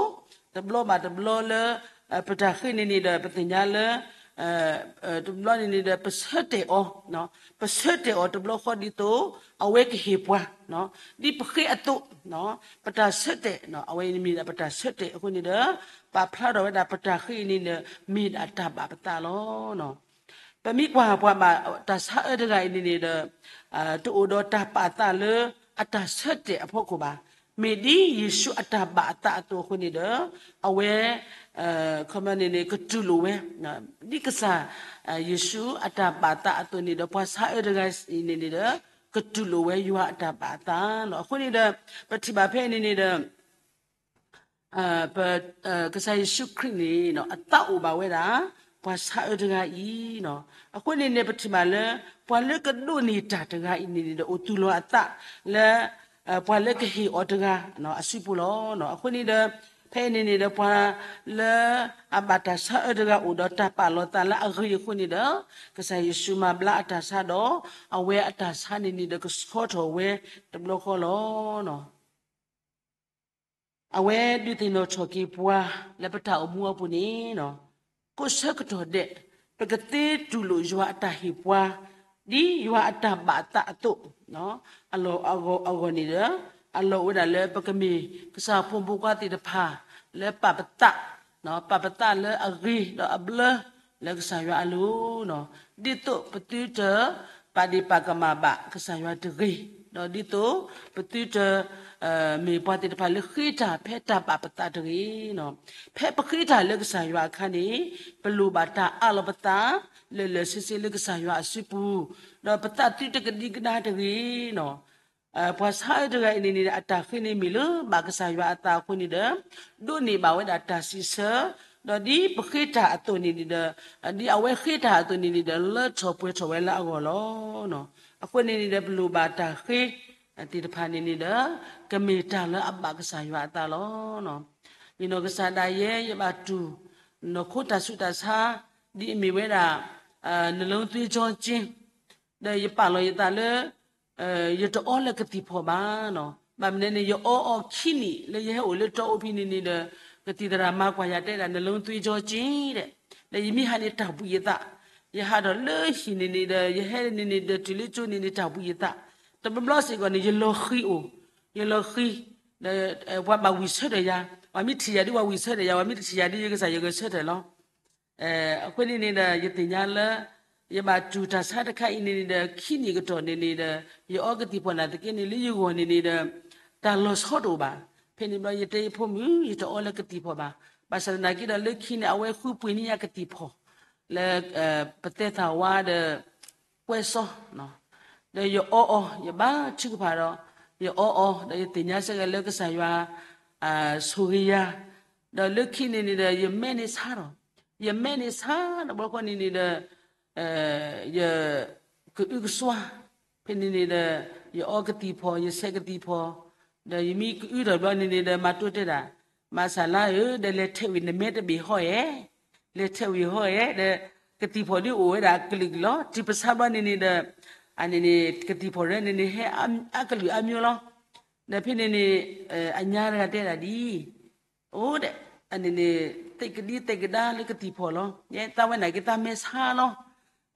တဘျီဘၣ်တဘျီလၢ ပတၢ်ဃ့န့ၣ်န့ၣ်ဒီး ပသ့ၣ်ညါလၢ တဘျီန့ၣ်န့ၣ်ဒီး ပဆၢတဲာ်အီၤ, ပဆၢတဲာ်အီၤတဘျီဃီဒ်သိး အဝဲကဟ့ၣ်ပှၤ ဒ်ပဃ့အသိး ပတၢ်ဆၢတဲာ် အဝဲန့ၣ်မ့ၢ်ဒၣ်ပတၢ်ဆၢတဲာ်အဃိန့ၣ်ဒီး ပာ်ဖျါထီၣ်ဝဲဒၣ်ပတၢ်ဃ့အံၤန့ၣ်ဒီး မ့ၢ်ဒၣ်တၢ်ဘၣ်ပသးလီၤ. ပမ့ၢ်ကွၢ်ပှၤဘၣ်တၢ်ဆါအၢတဂၤအံၤန့ၣ်န့ၣ်ဒီး တအိၣ်ဒီးတၢ်ပာ်သးလၢအတၢ်ဆၢတဲာ်အဖီခိၣ်ဘၣ်. မ့ၢ်ဒ်ယ့ၣ်ၡူးအတၢ်ဘၣ်အသးအသိးအဃိန့ၣ်ဒီး အဝဲ ခီပညီန့ၣ်န့ၣ် ကတူၢ်လိာ်ဝဲ ဒ်ကစၢ် ယ့ၣ်ၡူးအတၢ်ဘၣ်သးအသိးန့ၣ်ဒီး ပှၤဆါအၢတဂၤအံၤန့ၣ်န့ၣ်ဒီး ကတူၢ်လိာ်ဝဲယွၤအတၢ်ဘၣ်အသးလီၤ. အဃိန့ၣ်ဒီး ပထံၣ်ဘၣ်ဖဲအံၤန့ၣ်န့ၣ်ဒီး ကစၢ်ယ့ၣ်ၡူးခရံာ်န့ၣ် အသးအိၣ်ဘၣ်ဝဲဒၣ် ပှၤဆါအၢတဂၤအံၤ. အဃိန့ၣ်န့ၣ် ပထံၣ်ဘၣ်လၢ ပှၤလၢကဒိးန့ၢ်တၢ်တဂၤအံၤန့ၣ်န့ၣ်ဒီး အိၣ်သူၣ်လီၤအသးလၢ ပှၤလၢကဟ့ၣ်အီၤတဂၤ အစုပူၤလီၤ. အဃိန့ၣ်ဒီး ဖဲအံၤန့ၣ်န့ၣ်ဒီး ပှၤလၢအဘၣ်တၢ်ဆါအၢတဂၤအိၣ်ဒီးတၢ်ပာ်လီၤသးလၢအဂ့ၤအဃိန့ၣ်ဒီး ကစၢ်ယ့ၣ်ၡူးမၤဘျါအတၢ်ဆါဒီး အဝဲအတၢ်ဆါန့ၣ်န့ၣ်ဒီး ကဆှီထီၣ်ဝဲတဘျီဃီလီၤ. အဝဲဒုးသ့ၣ်နီၣ်ထီၣ်က့ၤပှၤလၢပတၢ်အိၣ်မူအပူၤန့ၣ် ကိးဆၢကတီၢ်ဒဲး ပကသ့တူၢ်လိာ်ယွၤအတၢ်ဟ့ၣ်ပှၤ ဒ်ယွၤအတၢ်ဘၣ်သးအသိး အလီၢ်အဂီၢ်န့ၣ်ဒီး အလီၢ်အိၣ်ဝဲဒၣ်လၢပကမ့ၢ်ကစၢ်ဖိမုၣ်ဖိခွါသ့ၣ်တဖၣ် လၢပာ်ပသး ပာ်ပသးလၢအဂ့ၤဒီးအဘျၢလၢကစၢ်ယွၤအလိၤ ဒ်သိးပသုတပာ်ဒ့ၣ်ပာ်ကမၣ်ဘၣ်ကစၢ်ယွၤတဂ့ၤ, ဒီးဒ်သိးပသုတ မ့ၢ်ပှၤသ့ၣ်တဖၣ်လၢဃ့တၢ်ဖဲတၢ်ဘၣ်ပသးတဂ့ၤ. ဖဲပဃ့တၢ်လၢကစၢ်ယွၤအခါန့ၣ် ပလိၣ်ဘၣ်တၢ်အးလီၤပသး လၢာ်လၢာ်ဆ့ဆ့လၢကစၢ်ယွၤအစုပူၤ, ဒီးပသးသုတကဒံကဒါတဂ့ၤ. ပှၤဆါအၢတဂၤအံၤန့ၣ်န့ၣ်ဒီး အတၢ်ဃ့န့ၣ်မ့ၢ်လၢဘၣ်ကစၢ်ယွၤအသးအဃိန့ၣ်ဒီး ဒိးန့ၢ်ဘၣ်ဝဲဒၣ်တၢ်စံးဆၢ, ဒီးဒ်ပဃ့တၢ်အသိးန့ၣ်န့ၣ်ဒီး ဒ်အဝဲဃ့တၢ်အသိးန့ၣ်န့ၣ်ဒီး လၢထီၣ်ပှဲၤထီၣ်ဝဲလၢအဂီၢ်လီၤ. အဃိန့ၣ်န့ၣ်ဒီး ပလိၣ်ဘၣ်တၢ်ဃ့သ့ၣ်တဖၣ်န့ၣ်န့ၣ်ဒီး ကမ့ၢ်တၢ်လၢအဘၣ်ကစၢ်ယွၤအသးလီၤ. ယနီၢ်ကစၢ်ဒၣ်ယဲ ယဘၣ်တူၢ်နီၢ်ခိတၢ်ဆူးတၢ်ဆါ ဒ်အမ့ၢ်ဝဲဒၣ် နလုံးသွေးကြောကျဉ် ဒီးယပာ်လီၤယသးလၢ ယတအီလၢကသံၣ်ဖီၣ်ဘၣ်နီၤ. ဘၣ်မနုၤန့ၣ် ယအီအီၤခံနံၣ်လၢယဟဲအိၣ်လၢတီအူဖဲန့ၣ်န့ၣ်ဒီး ကသံၣ်သရၣ်မၤကွၢ်ယၤတဲဒၣ် နလုံးသွေးကြောကျဉ် ဒီး ဒီးယမ့ၢ်ဟးန့ၣ်တၢ်ဘှံးယသး, ယဟးထီၣ်လၢဟံၣ်န့ၣ်န့ၣ်ဒီး ယဟဲန့ၣ်န့ၣ်ဒီးတုၤလၢကၠိန့ၣ်န့ၣ် တၢ်ဘှံးယသး, တဘျီဘျီစ့ၢ်ကီးန့ၣ် ယလီၤဃံၤအိၣ်, ယလီၤဃံၤ ဒီး ပှၤဘၣ်ဝံၣ်ဆၢထၢၣ်ယၤ, ပှၤမ့ၢ်ထံၣ်ယၤဒ်ပှၤဝံၣ်ဆၢထၢၣ်ယၤ, ပှၤမ့ၢ်တထံၣ်ယၤဒ်ယကစၢ်ယဂဲၤဆၢထၢၣ်လီၤ. အဃိန့ၣ်န့ၣ်ဒီး ယသ့ၣ်ညါလၢ ယဘၣ်တူၢ်တၢ်ဆါတခါအံၤန့ၣ်န့ၣ်ဒီး ခံနံၣ်ကတီၢ်န့ၣ်န့ၣ်ဒီး ယအီကသံၣ်ဖီၣ်နာ်သက့န့ၣ် လၢယဂီၢ်န့ၣ်န့ၣ်ဒီး တၢ်လီၤဆီတအိၣ်ဘၣ်. ဖဲန့ၣ်ဘျီယတဲယဖိမုၣ် ယတအီလၢကသံၣ်ဖီၣ်ဘၣ်. ဘၣ်ဆၣ်သနာ်က့ဒီး လၢခံန့ၣ် အဝဲဃုပှ့ၤန့ၢ်ယၤကသံၣ်ဖီၣ် လၢ ပသဲသးဝါဒီး ကွဲစီ ဒီးယအီအီၤ ယဘါထုကဖၣ်ဒီး ယအီအီၤ ဒီးယသ့ၣ်ညါစ့ၢ်ကီးလၢကစၢ်ယွၤ ဆိၣ်ဂ့ၤယၤ, ဒီးလၢခံန့ၣ်န့ၣ်ဒီး ယမဲန့ၣ်ဆါဒီး ယမဲန့ၣ်ဆါဒီး ဘျီဃီန့ၣ်န့ၣ်ဒီး ယကအုကစွါ, ဖဲန့ၣ်န့ၣ်ဒီး ယအီကသံၣ်ဖီၣ် ယဆဲးကသံၣ်ဖီၣ်, ဒီးယမ့ၢ်ကအုထီၣ်ဘျီန့ၣ်န့ၣ်ဒီး မၤတိတဲဒၣ်, မၤစၢ်လါဧၢ ဒီးလဲၤထဲးဝံၤနမဲတဘ့ၣ်ဟီဧါ, လဲၤထဲးဝံၤဟီဧါ, ဒီးကသံၣ်ဖီၣ်ဒ်အိၣ်ဝဲဒၣ်အကလုာ်ကလုာ်လီၤ. တုၤပဆါဘျီန့ၣ်န့ၣ်ဒီး အန့ၣ်န့ၣ် ကသံၣ်ဖီၣ်ရဲန့ၣ်န့ၣ် ဟဲအကလုာ်အါမျိုးလီၤ. ဒီးဖဲန့ၣ်န့ၣ် အညါတဂၤတဲဒၣ်ဒ် အိၣ်ဒီး အန့ၣ်န့ၣ် သ့ၣ်ကဒံသ့ၣ်ကဒါလၢကသံၣ်ဖီၣ်လီၤ. ယဲသးဝဲနာ်က့သးမဲဆါလီၤ.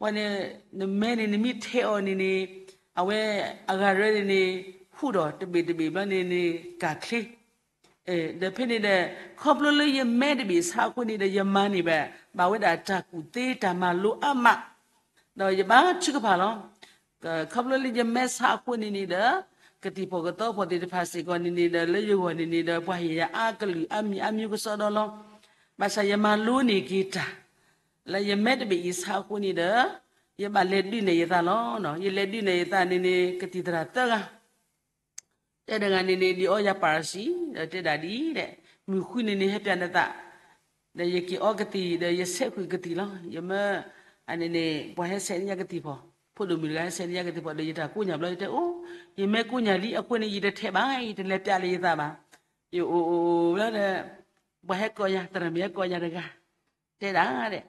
ဝဲန့ၣ် နမဲန့ၣ် နမ့ၢ်ထဲးအီၤန့ၣ်န့ၣ် အဝဲအဂၤရၢန့ၣ်န့ၣ် ဖူၣ်ဒီးတဘ့ၣ်တဘ့ၣ်ဘျီန့ၣ်န့ၣ် ကၢ်ချ့ ဒီးဖဲန့ၣ်ဒီး ခီဖျိလၢယမဲတဘ့ၣ်ဆါအဃိန့ၣ်ဒီး ယမၤန့ၢ်ဘၣ် ဘၣ်ဝဲဒၣ်တၢ်ကူၣ်သ့တၢ်မၤလိအါမး, ဒီးယဘါထုကဖၣ်လီၤ. ခီဖျိလၢယမဲဆါအဃိန့ၣ်န့ၣ်ဒီး ကသံၣ်ဖီၣ်ကသီဖီၣ်သ့ၣ်တဖၣ်စ့ၢ်ကီးန့ၣ်န့ၣ်ဒီး လၢယဂီၢ်န့ၣ်န့ၣ်ဒီး ပှၤဟ့ၣ်ယၤအါကလုာ်အါမံၤအါမံၤကစီဒီလီၤ. ဘၣ်ဆၣ်ယမၤလိန့ၢ်က့ၤတၢ် လၢယမဲတဘ့ၣ်အံၤဆါအဃိန့ၣ်ဒီး ယဘၣ်လဲၤဒုးနဲၣ်ယသးလီၤ. ယလဲၤဒုးနဲၣ်ယသးန့ၣ်န့ၣ် ကသံၣ်သရၣ်သၢဂၤ တဲတဂၤန့ၣ်န့ၣ် ဒ်အီယၤပၤရဆံ ဒီးတဲဒၣ်ဒ်အံၤဒဲး, မုၢ်ဃုန့ၣ်န့ၣ် ဟဲပၠးနသး, ဒီးယက့ၤအီကသံၣ် ဒီးယဆဲးဃုာ်ကသံၣ်လီၤ. ယမၢ အန့ၣ်န့ၣ် ပှၤဟဲဆဲးန့ၢ်ယၤကသံၣ်ဖီၣ်, ဖိဒိၣ်မုၣ်တဂၤဟဲဆဲးန့ၢ်ယၤကသံၣ်ဖီၣ် ဒီးယတၢ်ကိးညၣ်ဘျီ ယတဲအိၣ်, ယမဲကိးညၣ်လံအဃိန့ၣ် ယတထဲးဘၣ် ယတလဲၤပၠးလၢယသးဘၣ်. ယအိၣ်အိၣ်အိၣ်လီၤဒီး ပှၤဟဲကိးယၤ သရၣ်မုၣ်ဟဲကိးယၤတဂၤ တဲဒၣ်ဒဲး,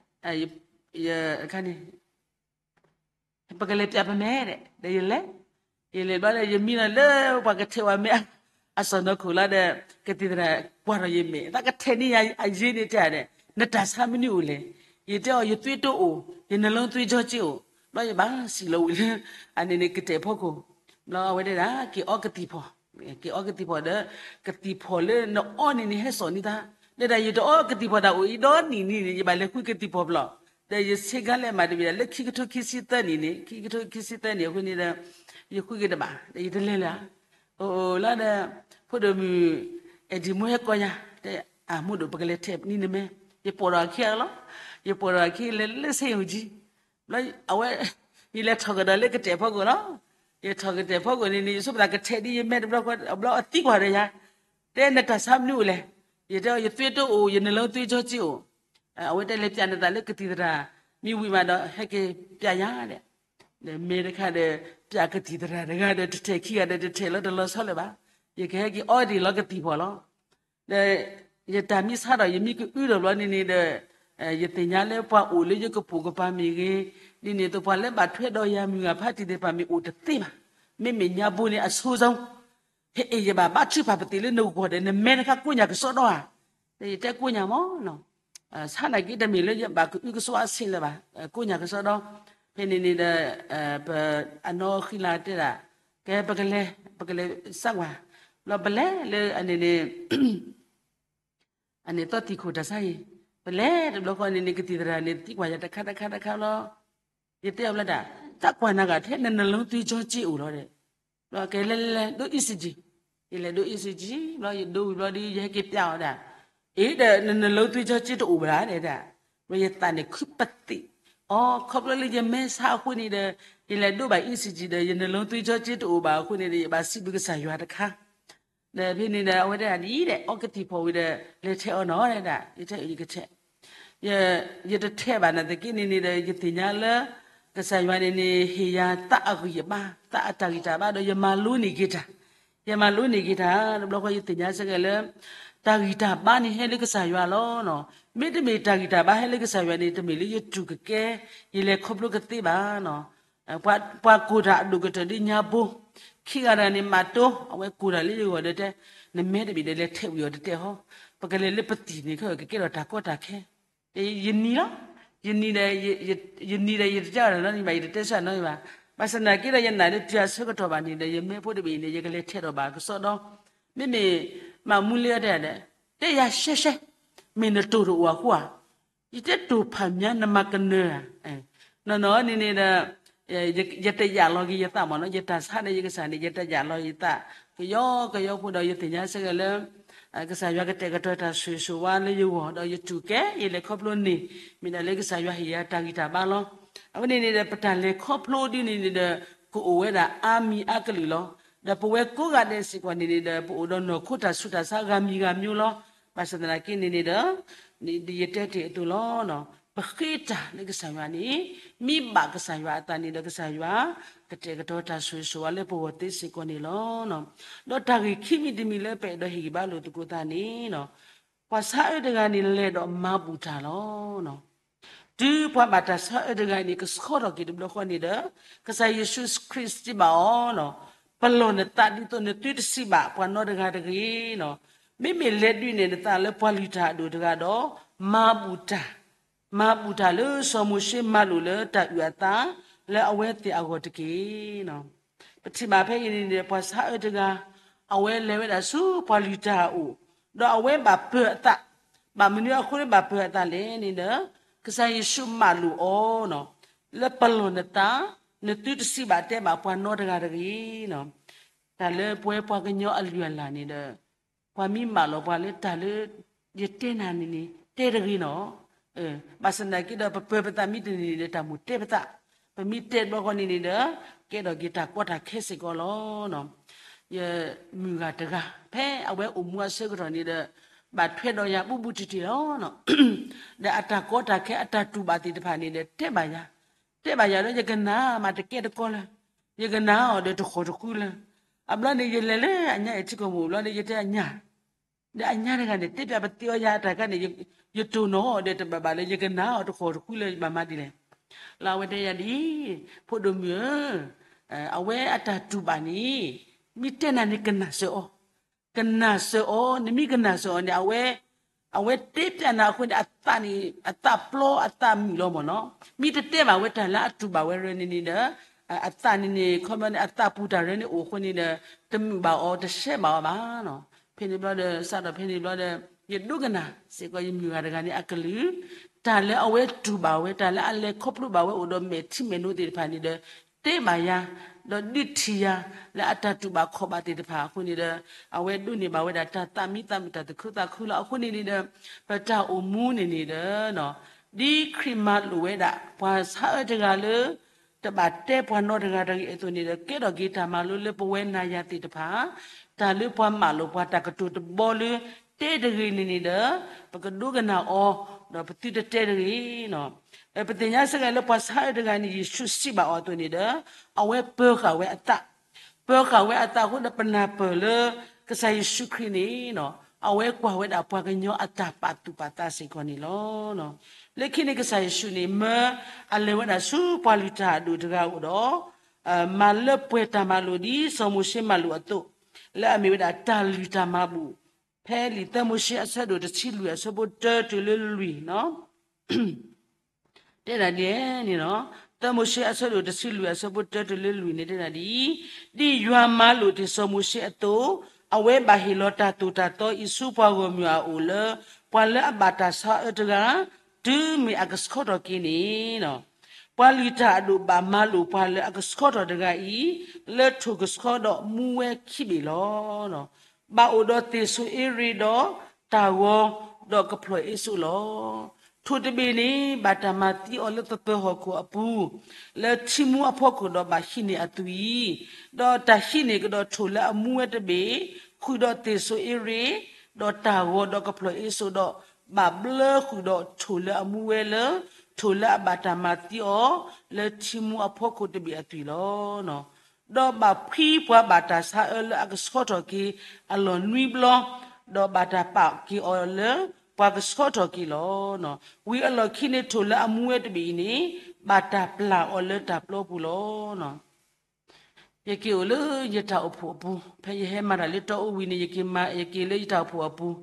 အခါန့ၣ် ပကလဲၤပၠးပမဲဒဲး, ဒီးယလဲၤ, ယလဲၤဘျီဒီး ယမံလီၤလၢပှၤကထဲးဝဲမဲ အစီၢ်နီၤခိၣ်လီၤဒီး ကသံၣ်သရၣ်ကွၢ်ထီၣ်ယမဲာ် သးကထဲးန့ၢ်ယၤအယ့န့ၣ်တဲဒဲး, နတၢ်ဆါမနုၤအိၣ်လဲၣ်. ယတဲအီၤ ယသွံၣ်တိအိၣ်, ယနလီသွံၣ်စီက့အိၣ်, ဘျီယဘၣ်စံၣ်လီၤဝံၤလၢ အန့ၣ်န့ၣ် ကတဲာ်ဖီခိၣ်, ဘျီအဝဲတဲဒၣ် က့ၤအီကသံၣ်ဖီၣ်, က့ၤအီကသံၣ်ဖီၣ်ဒီး ကသံၣ်ဖီၣ်လၢနအီန့ၣ်န့ၣ် ဟဲစိာ်န့ၢ်သး, တဲဒၣ် ယတအီကသံၣ်ဖီၣ်တၢ်အိၣ်အံၤဒီနံၣ်န့ၣ်န့ၣ် ယဘၣ်လဲၤဃုကသံၣ်ဖီၣ်ဘျီ, ဒီးယဆ့ကၤလဲမးတဘ့ၣ်ဒၣ် လၢခံကထိခံဆံသၢနံၣ်န့ၣ်, ခံကထိခံဆံသၢနံၣ်အဃိန့ၣ်ဒီး ယဃုက့ၤတဘၣ် ဒီးယတလဲၤလၢၤ, အိၣ်လီၤဒီး ဖိဒိၣ်မုၣ် အဲၣ်ဒံၣ်မိၢ်ဟဲကိးယၤ တဲ အမိၢ်ဒိၣ် ပကလဲၤထဲးန့ၢ်နမဲ, ယပိာ်ဒီးအခံလီၤ, ယပိာ်ဒီးအခံလဲၤလၢစ့ယိၣ်ကၠံ, ဘျီအဝဲ ယလဲၤထီၣ်ကဒီးလၢကတဲာ်ဖီခိၣ်လီၤ, ယထီၣ်ကတဲာ်ဖီခိၣ်န့ၣ်န့ၣ် ယဆိကမိၣ်သးကထဲးဒ်ယမဲတဘျီဃီ ဘျီအသံကွၢ်ဒီးယၤ, တဲနတၢ်ဆါမနုၤအိၣ်လဲၣ်, ယတဲအီၤ ယသွံၣ်တိအိၣ် ယနလီသွံၣ်စီက့အိၣ်, အဝဲတဲလဲၤပၠးနသးလၢကသံၣ်သရၣ် မ့ၢ်ဝံၤမးဒီး ဟဲက့ၤပၠးယၤဒဲး ဒီးမဲတခါဒီး ပၠးကသံၣ်သရၣ်တဂၤဒီး တထဲးခံဂၤဒီးတထဲးလီၤတလီၤဆီလၢၤဘၣ်, ယကဟဲက့ၤအီဒံးလီၤကသံၣ်ဖီၣ်လီၤ, ဒီး ယတၢ်မံဆါဒီး ယမံကအုဒီးဘျီန့ၣ်န့ၣ်ဒီး ယသ့ၣ်ညါလၢပှၤအိၣ်လၢယကပိာ်ကပၤမ့ၢ်ဂ့ၤ, ဒ်န့ၣ်အသိးပှၤလၢဘၣ်ထွဲဒီးယၤမုၢ်ဂၤဖးတံၢ်သ့ၣ်တဖၣ်မ့ၢ်အိၣ်တသ့ဘၣ်, မ့မ့ၢ်ညါဘိန့ၣ်အဆိကမိၣ် ဟဲအံၤ ယဘၣ်ဘါထုကဖၣ်ပသံးလၢနဂီၢ်ဒီး နမဲတခါကိးညၣ်ကစီဒီဧါ, ဒီးယတဲကိးညၣ်မး, ဆါနာ်က့တမ့ၢ်လၢယဘၣ်ကအုကစွါအဆ့လၢၤဘၣ်, ကိးညၣ်ကစီဒီ, ဖဲန့ၣ်န့ၣ်ဒီး ပအနီၢ်ဃံလၤတဲဒၣ်, ကဲ ပကလဲၤ ပကလဲၤစၢကွၢ်, ဘျီပလဲၤလၢအန့ၣ်န့ၣ် အန့ၣ်သီသံၣ်ခိၣ်တၢ်ဆါအံၤ, ပလဲၤတဘျီဃီန့ၣ်န့ၣ် ကသံၣ်သရၣ်န့ၣ် သံကွၢ်ယၤတခါတခါတခါလီၤ, ယတဲအီၤဘျီဒၣ်, တၢ်ကွၢ်နၤဂၤထဲနနလီသွံၣ်စီက့အိၣ်လီၤဒီး, ဘျီကဲလဲၤလဲၤလဲၤဒိ E C G, ယလဲၤဒိ E C G ဘျီယဒိဝံၤဘျီဒီး ယဟဲက့ၤပၠးအီၤဒၣ်, အ့ဒီးနနလီသွံၣ်စီက့တအိၣ်ဘၣ်ဒဲဒၣ်, ဘျီယသးန့ၣ်ခုပသံး, အိ ခီဖျိလၢယမဲဆါအဃိန့ၣ်ဒီး ယလဲၤဒိဘၣ် E C G ဒီး ယနလီသွံၣ်စီက့တအိၣ်ဘၣ်အဃိန့ၣ်ဒီး ယဘၣ်စံးဘျုးကစၢ်ယွၤတခါ ဒီးဖဲန့ၣ်ဒီး အဝဲတဲဒၣ်ဒ်အံၤဒဲး အီကသံၣ်ဖီၣ်ဝံၤဒီး လဲၤထဲးအီၤနီၤဒဲဒၣ်, ယတဲ ယကထဲး, ယတထဲးဘၣ်နာ်သက့န့ၣ်န့ၣ်ဒီး ယသ့ၣ်ညါလၢ ကစၢ်ယွၤန့ၣ်န့ၣ် ဟ့ၣ်ယၤသးအဂံၢ်အဘါ သးအတၢ်ဂံၢ်တၢ်ဘါဒီး ယမၤလိန့ၢ်က့ၤတၢ်, ယမၤလိန့ၢ်က့ၤတၢ် တဘျီဃီယသ့ၣ်ညါစ့ၢ်ကီးလၢ တၢ်ဂံၢ်တၢ်ဘါန့ၣ်ဟဲလၢကစၢ်ယွၤလီၤ. မ့တမ့ၢ်တၢ်ဂံၢ်တၢ်ဘါဟဲလၢကစၢ်ယွၤန့ၣ် တမ့ၢ်လၢယတူၢ်ကကဲ ယလဲၤခီဖျိကသ့ဘၣ် ပှၤကိၢ်တၢ်အဒိၣ်ကတၢၢ်ဒ်ညါဘိ, ခံဂၤတဂၤန့ၣ်မးတိ အဝဲကိၢ်တၢ်လၢယဂီၢ်ဒီးတဲ, နမဲတဘ့ၣ်ဒီးလဲၤထဲးဝံၤအီၤတတဲဟီ, ပကလဲၤလၢပသံၣ်န့ၣ်ခဲအံၤ ကကဲထီၣ်တၢ်ကီတၢ်ခဲ, ယနံၤလီၤ, ယနံၤဒီး, ယနံၤဒီးယတတဲအီၤနီတမံၤဘၣ်, ယတတဲဆၢနီတမံၤဘၣ်, ဘၣ်ဆၣ်သနာ်က့ဒီးယနာ်လၢတုၤအဆၢကတီၢ်ဘၣ်န့ၣ်ဒီး ယမဲဖိတဘ့ၣ်အံၤန့ၣ် ယကလဲၤထဲးထီၣ်ဘၣ်ကစီဒီ, မ့မ့ၢ်မးမူလၢအတဲဒၣ်, တဲယၤရှဲရှဲ, မ့ၢ်နတိၢ်တအိၣ်အဃိဧါ ယတဲတိၢ်ဖးမးနမၤကနၢၤဧါ, နီၢ်နီၢ်န့ၣ်န့ၣ်ဒီး, ယတယာ်လီၤက့ၤယသးမ့ၢ်နီၤ, ယတၢ်ဆါဒီးယကစၢ်န့ၣ် ယတယာ်လီၤယသး, ကယီကယီဖိဒီးယသ့ၣ်ညါစ့ၢ်ကီးလၢ ကစၢ်ယွၤကတဲာ်ကတီၤတၢ်ဆိၣ်ဂ့ၤဆိၣ်ဝါလၢယဂီၢ် ဒီးယတူၢ်ကဲ ယလဲၤခီဖျိန့ၢ်, မ့ၢ်ဒၣ်လၢကစၢ်ယွၤဟ့ၣ်ယၤတၢ်ဂံၢ်တၢ်ဘါလီၤ. အဝဲန့ၣ်န့ၣ်ဒီး ပတၢ်လဲၤခီဖျိဒ်န့ၣ်န့ၣ်ဒီး ကအိၣ်ဝဲဒၣ်အါမံၤအါကလုာ်လီၤ. ဒီးပဝဲကိးဂၤဒဲးစ့ၢ်ကီးန့ၣ်န့ၣ်ဒီး ပအိၣ်ဒီးနီၢ်ခိတၢ်ဆူးတၢ်ဆါဂၤမံၤဂၤမံၤလီၤ. ဘၣ်ဆၣ်သနာ်က့န့ၣ်န့ၣ်ဒီး ဒ်ယတဲတ့ၢ်အသိးလီၤ. ပဃ့တၢ်လၢကစၢ်ယွၤန့ၣ် မ့ၢ်ဘၣ်ကစၢ်ယွၤအသးန့ၣ်ဒီး ကစၢ်ယွၤကတဲာ်ကတီၤတၢ်ဆိၣ်ဂ့ၤဆိၣ်ဝါလၢပဂီၢ်သ့စ့ၢ်ကီးန့ၣ်လီၤ. ဒီးတၢ်ဂ့ၢ်ခံမံၤတမံၤလၢပအဲၣ်ဒိးဟ့ၣ်ဂံၢ်ဘါလိာ်သကိးသးန့ၣ်, ပှၤဆါအၢတဂၤန့ၣ် လဲၤဒီးမၤဘူၣ်တၢ်လီၤ. တုၤပှၤဘၣ်တၢ်ဆါအၢတဂၤအံၤန့ၣ် ကဆှီထီၣ်က့ၤတဘျီဃီန့ၣ်ဒီး ကစၢ်ယ့ၣ်ၡူးခရံာ်စံးဘၣ်အီၤ, ပလီၢ်နသးဒ်သိးနသုတစံးဘၣ်ပှၤနီတဂၤတဂ့ၤ. မ့မ့ၢ်လဲၤဒုးနဲၣ်နသးလၢပှၤလုၢ်တၢ်အဒိၣ်တဂၤဒီး မၤဘူၣ်တၢ်, မၤဘူၣ်တၢ်လၢစီၤမိၤၡ့မၤလိာ်လၢတၢ်အုၣ်အသးလၢအဝဲသ့ၣ်အဂီၢ်တက့ၢ်. ပထံၣ်ဘၣ်ဖဲအံၤန့ၣ်ဒီး ပှၤဆါအၢတဂၤ အဝဲလဲၤဝဲဒၣ်ဆူပှၤလုၢ်တၢ်အအိၣ်, ဒီးအဝဲဘၣ်ပၢၤအသး, ဘၣ်မနုၤအဃိလၢဘၣ်ပၢၤအသးလဲၣ်န့ၣ်ဒီး ကစၢ်ယ့ၣ်ၡူးမၤလိာ်အီၤ, လၢပလီၢ်နသး, နသုတစံးဘၣ်တဲဘၣ်ပှၤနီတဂၤတဂ့ၤ. တၢ်လၢပဝဲပှၤကညီအလုၢ်အလၢ်န့ၣ်ဒီး ပှၤမ့ၢ်မၢလီၤပှၤလၢတၢ်လၢ ယတဲနၤန့ၣ်န့ၣ် တဲတဂ့ၤနီၤ. ဘၣ်ဆၣ်သနာ်က့ဒီး ပပၢၤပသးမ့ၢ်တန့ၢ်န့ၣ်ဒီး တၢ်မိၣ်တဲပသး, ပမ့ၢ်တဲတဘျီဃီန့ၣ်န့ၣ်ဒီး ကဲထီၣ်က့ၤတၢ်ကီတၢ်ခဲစ့ၢ်ကီးလီၤ. ယမုၢ်ဂၤတဂၤ ဖဲအဝဲအိၣ်မူအဆၢကတီၢ်န့ၣ်ဒီး ဘၣ်ထွဲဒီးယၤဘူးဘူးတံၢ်တံၢ်လီၤ. ဒီးအတၢ်ကီတၢ်ခဲအတၢ်တူၢ်ဘၣ်သ့ၣ်တဖၣ်န့ၣ်ဒီး တဲဘၣ်ယၤ, တဲဘၣ်ယၤဒီး ယကနၣ်မးတကဲတကီလၢ, ယကနၣ်အီၤဒီးတဃီၣ်တဃုလၢ, အဘျီန့ၣ် ယလဲၤလၢအညါအံၤထံကီၢ်မုၢ်ဘျီန့ၣ် ယတဲအညၣ်, ဒီးအညၣ်တဂၤန့ၣ် တဲပျးပသ့အီၤယၤအတၢ်ခါန့ၣ် ယတိၢ်နီၣ်အီၤဒီးတဘၣ်ဘၣ်လၢ ယကနၣ်အီၤတဃီၣ်တဃုလၢ ယဘၣ်မၤဒ်လဲၣ်. လၢအဝဲတဲယၤဒ်အံၤ, ဖိဒိၣ်မုၣ်ဧၢ, အဝဲအတၢ်တူၢ်ဘၣ်န့ၣ် မ့ၢ်တဲနၤန့ၣ် ကနၣ်စၢၤအီၤ, ကနၣ်စၢၤအီၤ, နမ့ၢ်ကနၣ်စၢၤအီၤန့ၣ် အဝဲ, အဝဲတဲပျးနၤအဃိန့ၣ် အသးန့ၣ် အသးပျီအသးမုာ်လီၤမၢ်နီၤ. မ့ၢ်တတဲဘၣ်ဝဲတၢ်လၢအတူၢ်ဘၣ်ဝဲရၢန့ၣ်န့ၣ်ဒီး အသးန့ၣ်န့ၣ် ခီပညီန့ၣ် အသးပူၤတၢ်ရၢန့ၣ်အိၣ်အဃိန့ၣ်ဒီး တမုာ်ဘၣ်အီၤ တရှဲဘၣ်အီၤဘၣ်နီၤ. ဖဲန့ၣ်ဘျီဒီး စးထီၣ်ဖဲန့ၣ်ဘျီဒီး ယဒိကနၣ်စ့ၢ်ကီးယမုၢ်ဂၤတဂၤန့ၣ်အကလုၢ်, တၢ်လၢအဝဲတူၢ်ဘၣ်ဝဲ တၢ်လၢအလဲၤခီဖျိဘၣ်ဝဲအိၣ်ဒီးမဲာ်ထံမဲာ်နိသ့ၣ်တဖၣ်န့ၣ်ဒီး တဲဘၣ်ယၤ, ဒီးဒုးထံၣ်ယၤ လၢအတၢ်တူၢ်ဘၣ်ခီၣ်ဘၣ်သ့ၣ်တဖၣ်အဃိန့ၣ်ဒီး အဝဲဒိးန့ၢ်ဘၣ်ဝဲဒၣ်တၢ်သးမံသးမုာ်တၢ်သူၣ်ခုသးခုလီၤ. အဃိန့ၣ်န့ၣ်ဒီး ပတၢ်အိၣ်မူန့ၣ်န့ၣ်ဒီး ဒ်ခရံာ်မၤလိာ်ဝဲဒၣ် ပှၤဆါအၢတဂၤလၢ တဘၣ်တဲပှၤနီတဂၤတဂ့ၤအသိးန့ၣ်ဒီး ကဲထီၣ်က့ၤတၢ်မၤလိလၢပဝဲနၤယၤသ့ၣ်တဖၣ်, တၢ်လၢပှၤမၢလိာ်ပှၤတၢ်ကတိၤတဘီလၢ တဲတဂ့ၤန့ၣ်န့ၣ်ဒီး ပကဒိကနၣ်အီၤ, ဒီးပသုတတဲတဂ့ၤ. ပသ့ၣ်ညါစ့ၢ်ကီးလၢပှၤဆါအၢတဂၤန့ၣ် ယ့ၣ်ၡူးစံးဘၣ်အီၤအသိးန့ၣ်ဒီး အဝဲပၢၤဃာ်ဝဲအသး, ပၢၤဃာ်ဝဲအသးအဃိဒီး ပနၢ်ပၢၢ်လၢ ကစၢ်ယ့ၣ်ၡူးခရံာ်န့ၣ် အဝဲကွၢ်ဝဲဒၣ်ပှၤကညီအတၢ်ပာ်သူၣ်ပာ်သးစ့ၢ်ကီးန့ၣ်လီၤ. လၢခံန့ၣ် ကစၢ်ယ့ၣ်ၡူးန့ၣ် မၢအလဲၤဝဲဒၣ်ဆူပှၤလုၢ်တၢ်အဒိၣ်တဂၤအအိၣ်ဒီး မၤလၢပှဲၤတၢ်မၤလိာ်ဒ်စီၤမိၤၡ့မၤလိာ်အသိး, လၢအမ့ၢ်ဝဲဒၣ်တၢ်လုၢ်တၢ်မၤဘူၣ်, ဖဲလံာ်သၢမိၤၡ့အဆၢဒိၣ်တဆံလွံၢ်အဆၢဖိတၢတုၤလၢလွံၢ်နီၤ တဲဒၣ်ဒ်န့ၣ်လီၤ. သၢမိၤၡ့အဆၢဒိၣ်တဆံလွံၢ်အဆၢဖိတၢတုၤလၢလွံၢ်န့ၣ် တဲဒၣ်ဒ်အံၤ, ဒ်ယွၤမၤလိာ်တ့ၢ်စီၤမိၤၡ့အသိး, အဝဲဘၣ်ဟ့ၣ်လီၤတၢ်သိၣ်တၢ်သီအံၤဆူပှၤဂီၢ်မုၢ်အအိၣ်လၢ ပှၤလၢအဘၣ်တၢ်ဆါအၢတဂၤ, တုၤမ့ၢ်အကဆှီထီၣ်က့ၤန့ၣ် ပှၤလုၢ်တၢ်အဒိၣ်ဘၣ်မၤလိာ်ပှၤလၢအကဆှီထီၣ်တဂၤအံၤ လၢထိၣ်ကဆှီဒီးမူဝဲခံဘ့ၣ်လီၤ. ဘၣ်အိၣ်ဒီးသ့ၣ်စိၤအ့ရ့းဒီးတၢ်ဂီၤဒီးကဖျီၣ်အ့စိလီၤ. ထိၣ်တဘ့ၣ်န့ၣ် ဘၣ်တၢ်မၤသံအီၤလၢပပၢၤဟီၣ်ခိၣ်အပူၤ, လၢထံမူအဖီခိၣ်ဒီးဘၣ်ဟံးန့ၢ်အသွံၣ်အံၤ, ဒီးတၢ်ဟံးန့ၢ်ကဒီးထိၣ်လၢအမူဝဲတဘ့ၣ်, ဃုာ်ဒီးသ့ၣ်စိၤအ့ရ့း, ဒီးတၢ်ဂီၤဒီးကဖျီၣ်အ့စိဒီး, ဘၣ်ဘျၢဃုာ်ဒီးထိၣ်လၢအမူဝဲလၢ ထိၣ်လၢအဘၣ်တၢ်မၤသံအီၤ လၢထံမူအဖီခိၣ်တဘ့ၣ်အသွံၣ်လီၤ. ဒီးဘၣ်ဖှံပှၤဘၣ်တၢ်ဆါအၢလၢအကဆှီထီၣ်က့ၤအလီၢ်နွံဘျီ, ဒီးဘၣ်တၢ်ပာ်က့ၤအီၤလၢပှၤကဆှီထီၣ်က့ၤလီၤ. ဝံၤအလီၢ်ခံန့ၣ် ထိၣ်လၢအမူဝဲတဘ့ၣ်အံၤန့ၣ် ဘၣ်တၢ်ပျၢ်အီၤလၢတၢ်ပျီပူၤလီၤ. ယက့ၤအိၣ်လၢယတၢ်အိၣ်ဖှိၣ်အပူၤ, ဖဲယဟဲမၤတၢ်လၢတီအူဝံၤန့ၣ် ယက့ၤမၤ, ယက့ၤလၢယတၢ်အိၣ်ဖှိၣ်အပူၤ,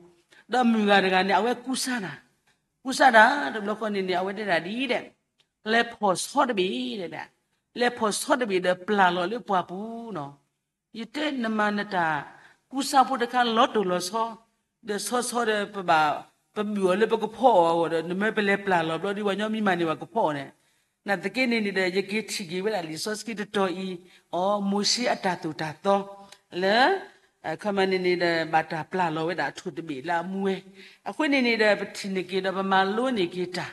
ဒီးမုၢ်ဂၤတဂၤန့ၣ် အဝဲကူစါတၢ်, ကူစါတၢ်တဘျီဃီန့ၣ်န့ၣ် အဝဲတဲဒၣ်ဒ်အံၤ, လဲၤဖီၣ်ဆီတဘ့ၣ်, လဲၤဖီၣ်ဆီတဘ့ၣ်ဒီးပျၢ်လီၤလၢပှၢ်ပူၤနီၤ. ယတဲနမၤနတၢ်ကူစါဖိတခါလီၤတိၢ်လီၤဆီ, ဒီးဆီဆီဒီးပဘၣ်, ပဘုၣ်အီၤလၢပကဖီအီၤအဂီၢ်ဒီး နမ့ၢ်ပလဲၤပျၢ်လီၤဘျီဒီး ပှၤညီမံမၤန့ၢ်ဘၣ်ကဖီအီၤန့ၣ်, နာ်သက့န့ၣ်န့ၣ်ဒီး ယက့ၤထံၣ်က့ၤဝဲဒၣ်လံာ်စီဆှံတတီၤအံၤ, အီၤ မိၤၡ့အတၢ်သိၣ်တၢ်သီ, လၢ ခီမန့ၣ်န့ၣ်ဒီး ဘၣ်တၢ်ပျၢ်လီၤဝဲဒၣ်အထိၣ်တဘ့ၣ်လၢအမူဝဲ, အဃိန့ၣ်န့ၣ်ဒီး ပထံၣ်န့ၢ်က့ၤဒီးပမၤလိန့ၢ်က့ၤတၢ်,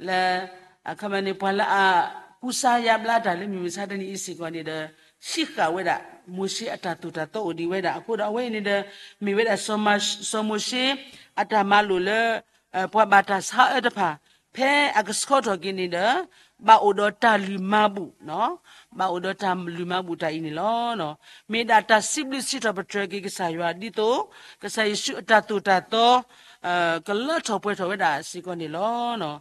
လၢ ခီမန့ၣ် ပှၤလၢအကူစါယါဘျါတၢ်လၢမုၢ်မဆါတနံၤအံၤစ့ၢ်ကီးန့ၣ်ဒီး ဟံးဃာ်ဝဲဒၣ် မိၤၡ့အတၢ်သိၣ်တၢ်သီအိၣ်ဒံးဝဲဒၣ်အဃိဒီး အဝဲအံၤန့ၣ်ဒီး မ့ၢ်ဝဲဒၣ် စီၤမိၤၡ့ အတၢ်မၤလိာ်လၢ ပှၤဘၣ်တၢ်ဆါအၢတဖၣ် ဖဲအကဆှီထီၣ်က့ၤန့ၣ်ဒီး ဘၣ်အိၣ်ဒီးတၢ်လုၢ်မၤဘူၣ်, ဘၣ်အိၣ်ဒီးတၢ်လုၢ်မၤဘူၣ်တၢ်အံၤန့ၣ်လီၤ. မ့ၢ်ဒၣ်တၢ်စံးဘျုးစံးထီၣ်ပတြၢၤက့ၤကစၢ်ယွၤဒ်သိး ကစၢ်ယ့ၣ်ၡူးအတၢ်သိၣ်တၢ်သီ ကလၢထီၣ်ပှဲၤထီၣ်ဝဲဒၣ်စ့ၢ်ကီးန့ၣ်လီၤ.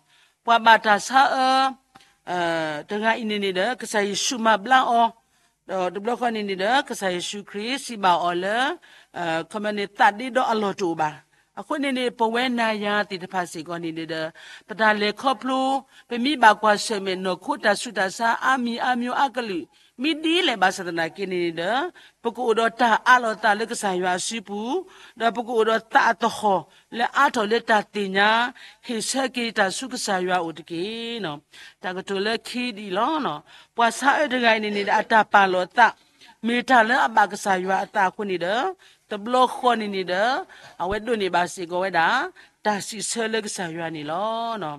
ပှၤဘၣ်တၢ်ဆါအၢ တဂၤအံၤန့ၣ်န့ၣ်ဒီး ကစၢ်ယ့ၣ်ၡူးမၤဘျါအီၤ, ဒီးတဘျီဃီန့ၣ်န့ၣ်ဒီး ကစၢ်ယ့ၣ်ၡူးခရံာ်စံးဘၣ်အီၤလၢ ခီမန့ၣ် သးဒ့ဒီအလီၢ်တအိၣ်ဘၣ် အဃိန့ၣ်န့ၣ် ပဝဲနၤယၤသ့ၣ်တဖၣ်စ့ၢ်ကီးန့ၣ်န့ၣ်ဒီး ပတၢ်လဲၤခီဖျိ ပမ့ၢ်ဘၣ်ကွၢ်ဆၢၣ်မဲာ်နီၢ်ခိတၢ်ဆူးတၢ်ဆါအါမံၤအါမံၤအါကလုာ် မ့ၢ်ဒ်လဲၣ်ဘၣ်ဆၣ်သနာ်က့န့ၣ်န့ၣ်ဒီး ပကအိၣ်ဒီးတၢ်အးလီၤသးလၢကစၢ်ယွၤအစုပူၤ, ဒီးပကအိၣ်ဒီးသးအသဟီၣ်လၢအါထီၣ်လၢတၢ်သ့ၣ်ညါ ဟ့ၣ်ဆၢက့ၤတၢ်ဆူကစၢ်ယွၤအအိၣ်တက့ၢ်. တၢ်ကတိၤလၢခံဒ်အံၤလီၤ. ပှၤဆါအၢတဂၤအံၤန့ၣ်န့ၣ်ဒီး အတၢ်ပာ်လီၤအသး မ့ၢ်တၢ်လၢအဘၣ်ကစၢ်ယွၤအသးအဃိန့ၣ်ဒီး တဘျီဃီန့ၣ်န့ၣ်ဒီး အဝဲဒိးန့ၢ်ဘၣ်စ့ၢ်ကီးဝဲဒၣ် တၢ်စံးဆၢလၢကစၢ်ယွၤန့ၣ်လီၤ.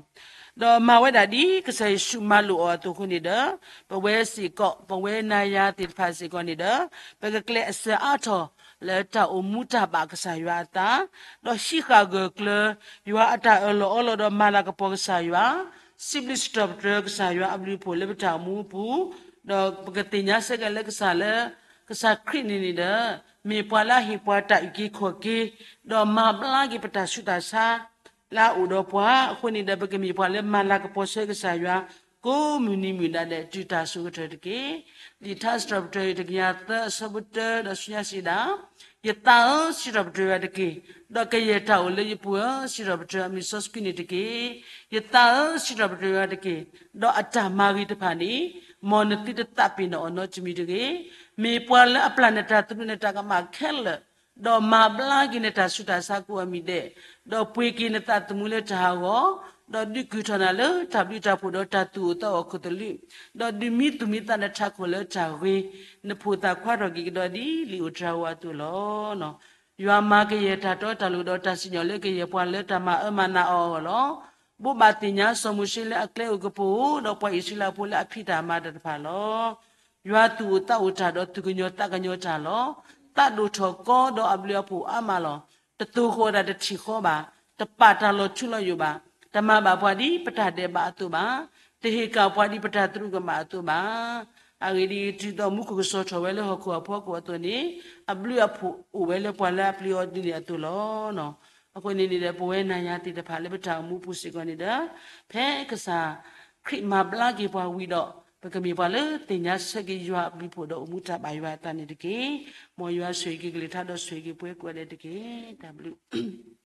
ဒီးမၤဝဲဒၣ်ဒ်ကစၢ်ယ့ၣ်ၡူးမၤလိာ်အီၤအသိးအဃိန့ၣ်ဒီး ပဝဲစ့ၢ်ကီး ပဝဲနၤယၤသ့ၣ်တဖၣ်စ့ၢ်ကီးန့ၣ်ဒီး ပကကျဲးအစၢၤအါထီၣ်လၢတၢ်အိၣ်မူတၢ်ဘၣ်ကစၢ်ယွၤအသး, ဒီးဟံးဃာ်ဂၢၢ်ကျၢၤ ယွၤအတၢ်အၢၣ်လီၤအီလီၤဒီးမၤလၤကပီၤကစၢ်ယွၤ, စံးဘျုးစံးထီၣ်ပတြၢၤကစၢ်ယွၤအဘျုးအဖှိၣ်လၢပတၢ်အိၣ်မူအပူၤ, ဒီးပကသ့ၣ်ညါဆၢက့ၤလၢကစၢ်လၢ ကစၢ်ခရံာ်န့ၣ်န့ၣ်ဒီး မ့ၢ်ပှၤလၢအဟ့ၣ်ပှၤတၢ်အုၣ်က့ၤခီၣ်က့ၤ, ဒီးမၤဘျါက့ၤပတၢ်ဆူးတၢ်ဆါ လၢအအိၣ်ဒီးပှၤအဃိန့ၣ်ဒီး ပကမ့ၢ်ပှၤလၢမၤလၤကပီၤဆၢကစၢ်ယွၤ ကိးမုၢ်နံၤမုၢ်နၤဒဲး တုၤတၢ်ဆိးကတၢၢ်တက့ၢ်. လံာ်ထါစံးထီၣ်ပတြၢၤ တကယၤသၢ အဆၢဖိတၢ ဒီးဆူညါစံးဒၣ်, ယသးဧၢ, စံးထီၣ်ပတြၢၤယွၤတက့ၢ်. ဒီးကယဲၢ်တၢ်အိၣ်လၢယပူၤဧၢ, စံးထီၣ်ပတြၢၤအမံၤစီဆှံန့ၣ်တက့ၢ်. ယသးဧၢ, စံးထီၣ်ပတြၢၤယွၤတက့ၢ်. ဒီးအတၢ်မၤဂ့ၤတဖၣ်န့ၣ် မ်နသုတသးပ့ၤနီၣ်အီၤနီတမံၤတဂ့ၤ. မ့ၢ်ပှၤလၢအပျၢ်နတၢ်သဘျ့နတၢ်ကမၣ်ခဲလၢာ် ဒီးမၤဘျါက့ၤနတၢ်ဆူးတၢ်ဆါကိးအမံၤဒဲး, ဒီးပှ့ၤက့ၤနသးသမူလၢတၢ်ဟးဂီၤ, ဒီးဒုးကုၢ်ထီၣ်နၤလၢတၢ်ဘျုးတၢ်ဖှိၣ်ဒီးတၢ်သူၣ်အိၣ်သးအိၣ်ခိၣ်သလုး, ဒီးဒုးမံသူၣ်မံသးနထးခိၣ်လၢတၢ်ဂ့ၤ, နဖိၣ်သၣ်ခွါထီၣ်က့ၤကဒီးဒ်လံာ်အိၣ်တြၤဝၤအသိးလီၤ. ယွၤမၤကယဲၢ်တၢ်တီတၢ်လိၤဒီးတၢ်စံၣ်ညီၣ်လၢကယဲၢ်ပှၤလၢတၢ်မၤအၢမၤနးအီၤအဂီၢ်လီၤ. ဘိးဘၣ်သ့ၣ်ညါစီၤမိၤၡ့လၢအကျဲအိၣ်ကပိာ် ဒီးပှၤအံၣ်စရ့လးဖိလၢအဖံးတၢ်မၤတၢ်တဖၣ်လီၤ. ယွၤသူၣ်အိၣ်သးအိၣ်တၢ်ဒီးသူၣ်ကညီၤသးကညီၤတၢ်လီၤ. သးဒိၣ်ထီၣ်ကီဒီးအဘျုးအဖှိၣ်အါမးလီၤ. တသိၣ်ဃီၤတၢ်တထံၣ်ဃီဘၣ်, တပာ်တၢ်လီၤထူလီၤယိာ်ဘၣ်, တမၤဘၣ်ပှၤဒ်ပတၢ်ဒဲးဘးအသိးဘၣ်, တဟ့ၣ်ကၣ်ပှၤဒ်ပတၢ်သရူးကမၣ်အသိးဘၣ်. အဂ့ၢ်ဒ်အံၤ, တုၤသိးမူခိၣ်ကစီၤထီၣ်ဝဲလၢဟီၣ်ခိၣ်အဖီခိၣ်အသိးန့ၣ်, အဘျုးအဖှိၣ်အိၣ်ဝဲလၢပှၤလၢအပျံၤအီၤဒ်န့ၣ်အသိးလီၤ. အဃိန့ၣ်န့ၣ်ဒီး ပဝဲနၤယၤသ့ၣ်တဖၣ်လၢပတၢ်အိၣ်မူပူၤစ့ၢ်ကီးန့ၣ်ဒီး, ဖဲကစၢ်ခရံာ်မၤဘျါက့ၤပှၤဝံၤဒီး, ပကမ့ၢ်ပှၤလၢသ့ၣ်ညါဆၢက့ၤယွၤအဘျုးအဖှိၣ်ဒီးအိၣ်မူတၢ်ဘၣ်ယွၤအသးန့ၣ်တက့ၢ်. မ်ယွၤဆိၣ်ဂ့ၤက့ၤကလုၢ်ကထါဒီးဆိၣ်ဂ့ၤက့ၤပှၤကိးဂၤဒဲးတက့ၢ်. တၢ်ဘျုး